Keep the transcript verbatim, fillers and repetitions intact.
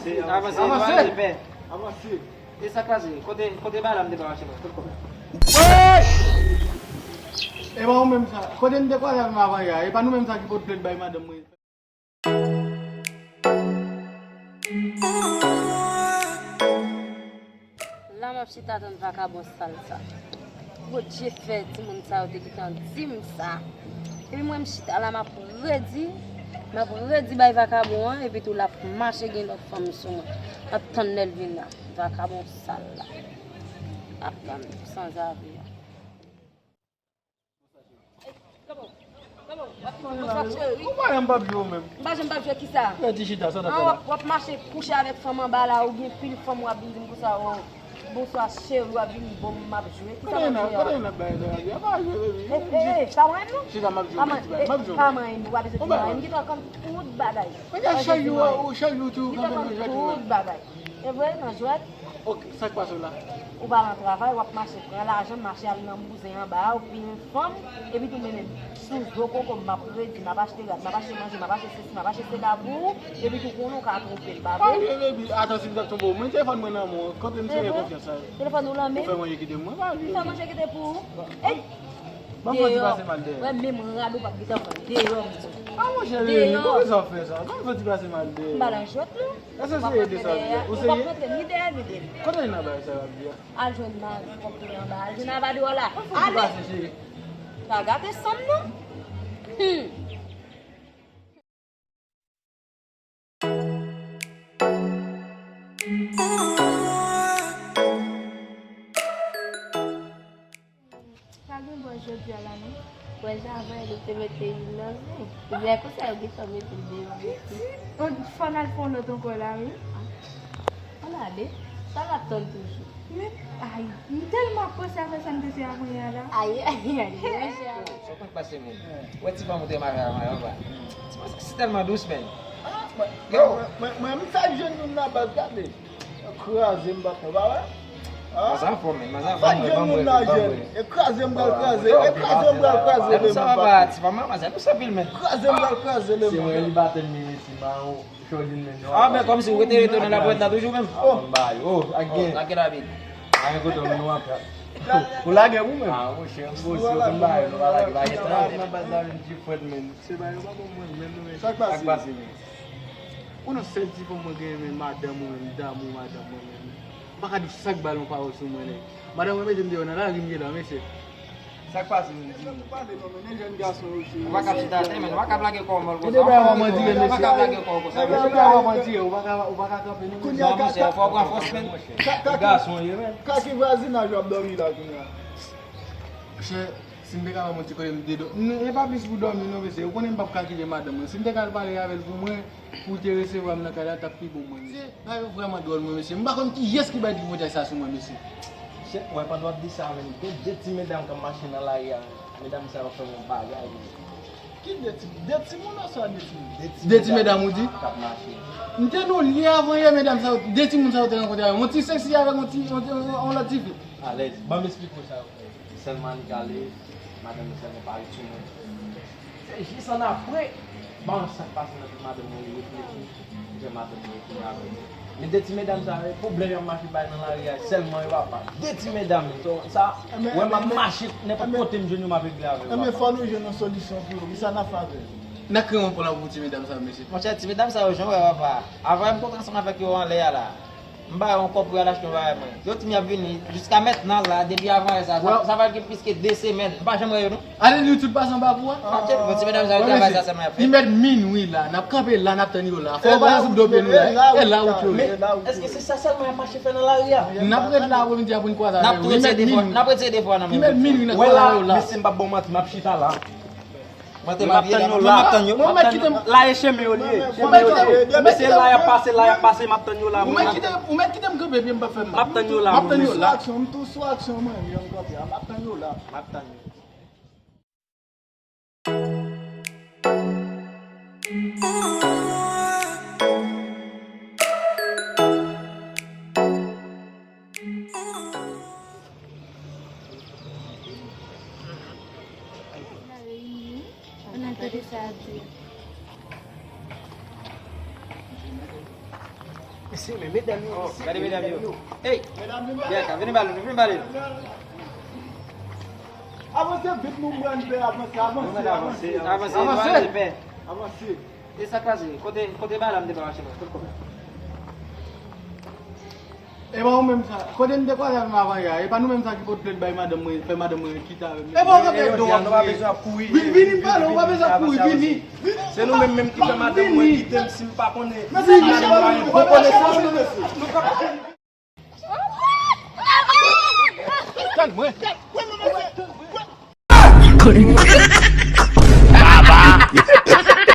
Avanse, avanse, pè. Avanse. E sa k pase? Kote, kote bagay la m te ba w achte la? Kote kòb la? E pa ou menm sa. Kote m te kwaze avè m avan yè a? E pa nou menm sa ki pot plent bay madanm mwen? La m ap chita tann vakabon sal sa. Bondye fè timoun sa yo te gentan di m sa. Epi mwen m chita la m ap redi, m ap redi bay vakabon an, epi tou l ap mache gen lòt fanm sou mwen. M ap tann lè l vin la. Vakabon sal la. Ap tann sanzave a. Bonswa, cheri. Ou pa janm p ap jwe ou menm. M pa janm p ap jwe kisa? Fè ti chita, sa w t ap fè la? W ap, w ap mache kouche avèk fanm anba la, ou gen pil fanm w ap vin di m konsa, o, bonswa, cheri, w ap vin bon, m ap jwe. Kisa m ap jwe a? Kote n ap bay sa, a pa jwe, baby. E, e, e, pa manyen m non? Chita, m ap jwe, m ap jwe. Pa manyen m, ou pa bezwen di manyen m, m gentan konn tout bagay. Chak jou, ou, chak jou tou, ou konn jwèt, tout bagay. E vre, nan jwèt. Ok, sa k pase w la? Ou pa nan travay, w ap mache pran lajan, mache al nan bouzen anba a, ou pi yon fanm, epi tou mennen m sou zo koko m, m ap redi, m ap achte rad, m ap achte manje, m ap achte sesi, m ap achte sela pou ou, epi tou konnen w ka twonpe m, pa vre? Pa vre, baby, atann si m t ap twonpe w. Mwen telefòn mwen nan men w, kanpe m sou konfyans sa. Telefòn ou nan men? Ou fè mwen kite m, mwen pa vle. Ou fè mwen kite pou ou? Ey! Ban m fè ti pase mal dèyè. Wè, menm rad ou p ap gentan pran. Deyò, m di w. A, monchè, baby, poukisa w fè sa? Ban m fè ti pase mal dèyè. M pa nan jwèt, non. Èske w serye de sa w ap di a? Ou serye? Ou p ap rantre ni dèyè ni devan. Kote n nan bagay sa w ap di a? Al jwenn mari kòk li anba. Al jwenn anba deyò la. Ale! Pa gate san m non. Hmm. Pa gen bòs jodi a la non. Wè jan avan yo te mete youn nan men. Ebyen konsa yo gentan mete l deyò mete. Pitit, on, fò n al fè yon lòt ankò la wi. Ann ale. Sa n ap tann toujou? Men, ay, m tèlman ap panse avè sa n te fè avan yè a la. Ay, ay, ay, ay. Sa konn pase moun. Wè ti fanm ou te marye avan yè a, ti fanm sa si tèlman dous, men. Yo! Mwen, mwen, mwen, m fèk jwenn moun nan baz gade. Kraze m bat nou, pa wè? Manzè anfòm, men, manzè anfòm, men, ban mwen, ban mwen. E kraze m pral kraze, e kraze m pral kraze, men, sa va, ti fanm, manzè dous anpil, men. Kraze m pral kraze, men. Se mwen li batè m, men, mesi, mawon, Jolin, men, non. A, men kòmsi ou rete, rete nan lapwèt la toujou, menm. Oh, m ba yo, oh, ak gen. Lage la vit. A, gen kote nou antre. Ou lage ou, menm. A, monchè, m poze, ou konn ba yo, nou pa lage, pa gen tan. Nan baz la, menm, ti frèt, men. Se ba yo, pa bon, mwen, menm, nou, men. Sa k pase, men? Ou nan sèl ti fanm mwen genyen, men madanm mwen menm, damou madanm mwen menm. M pa ka di w sa k ba l yon pawòl sou mwen, nèg. Madanm mwen mete m deyò nan lari m ye la, mesye. Sa k pase menm, di m? Ou pa ka chita atè, men ou pa ka lage kò w mòl konsa. Ou pa ka lage kò w konsa. Ou pa ka, ou pa ka, ou pa ka kanpe non, mesye. Non, monchè, fò w pran fòs, men. Gason ye, men. Ka ki vwazinaj w ap dòmi la kounye a? Monchè, si m te ka ba m yon ti kote m te dò-, n-, e pa plis pou dòmi non, mesye. Ou konnen m p ap ka kite madanm mwen. Si m te ka al pale avè l pou mwen, pou l te resevwa m nan kay la, t ap pi bon mwen, mesye. Bagay yo vrèman dwòl, mwen, mesye. M pa konn kiyès ki bay tripotay sa sou mwen, mesye. Chè, wè, pandan w ap di sa, men, gen de ti medam k ap mache nan lari a, men. Medam sa yo fè m yon bagay, men. Ki de ti, de timoun oswa de timoun? De ti medam, ou di? K ap mache. M te nan yon lye avan yè, medam sa yo, de timoun sa yo te rankontre avè m. Yon ti seksi avèk yon ti, yon, yon, yon lòt tifi. Alèz. Ban m esplike w sa yo fè. Sèlman annik ale, madanm nan sèlman parèt sou mwen. Se jis annapre, m pa konn sa k pase nan tèt madanm mwen, li reflechi, li fè madanm mwen retounen avè mwen. Men de ti medam sa yo, pwoblèm y ap mache bay nan lari a, sèlman yo apa. De ti medam, so, sa, wè m ap mache, nenpòt kote m jwenn yo, m ap regle avè yo, apa. Enben, fò nou jwenn yon solisyon pou yo. Kisa n ap fè avè yo? N a kreye yon plan pou ti medam sa yo, mesye. Monchè, ti medam sa yo, jan w wè yo apa. Avan m kontre ansanm avèk yo anlè a la. M ba yo yon kòb pou y al achte yon bagay mwen. Yo di m y ap vini. Jiska mentnan la, depi avan yè sa, sa, sa pral gen plis ke de semèn. M pa janm wè yo, non. Ale li tout pase anba pou wè. Bon, ti medam sa yo, travay sa sèlman y ap fè. Li mèt minwi la, n ap kanpe la, n ap tann yo la. Fò w pa sou do pye nou la. E la wout yo ye. Men, èske se sa sèlman y ap mache fè nan lari a? N ap ret la aprèmidi a pou n kwaze avè yo. Li mèt minwi. N ap retire defo a nan men yo. Li mèt minwi, n ap kwaze avè yo la. Mesye, m p ap ba w manti, m ap chita la. Mwen te mabye la, mwen m ap tann yo, m ap tann yo. La e chemen yo li ye. Chemen yo li ye. Mesye, la y ap pase, la y ap pase, m ap tann yo la, mwen. Ou mèt kite m kanpe, epi m p ap fè mal. M ap tann yo la, mwen. M ap tann yo la. M tou sou aksyon, mwen, m kanpe a, m ap tann yo la. M ap tann yo. Ann al tande sa y ap di. Mesye, men medam yo. Oh, gade medam yo. Ey! Medam yo. Bèka, vini ba l, vini ba l. Avanse vit, nou pran pè, avanse, avanse, avanse. Avanse, avanse. Avanse. E sa k pase? Kote, kote bay la m te ba mache mwen? Kot kòb la? E pa ou menm sa. Kote n te kwaze avè m avan yè a? E pa nou menm sa ki pot plent bay madanm mwen, fè madanm mwen kite avè m? E pa ou k ap fè do ap nou pa bezwen ap kouri. Vin, vin, vin pale, ou pa bezwen ap kouri, vini. Se nou menm menm ki fè madanm mwen kite m si m pa konnen. Mèsi, madanm mwen rekonesan. Tann mwen.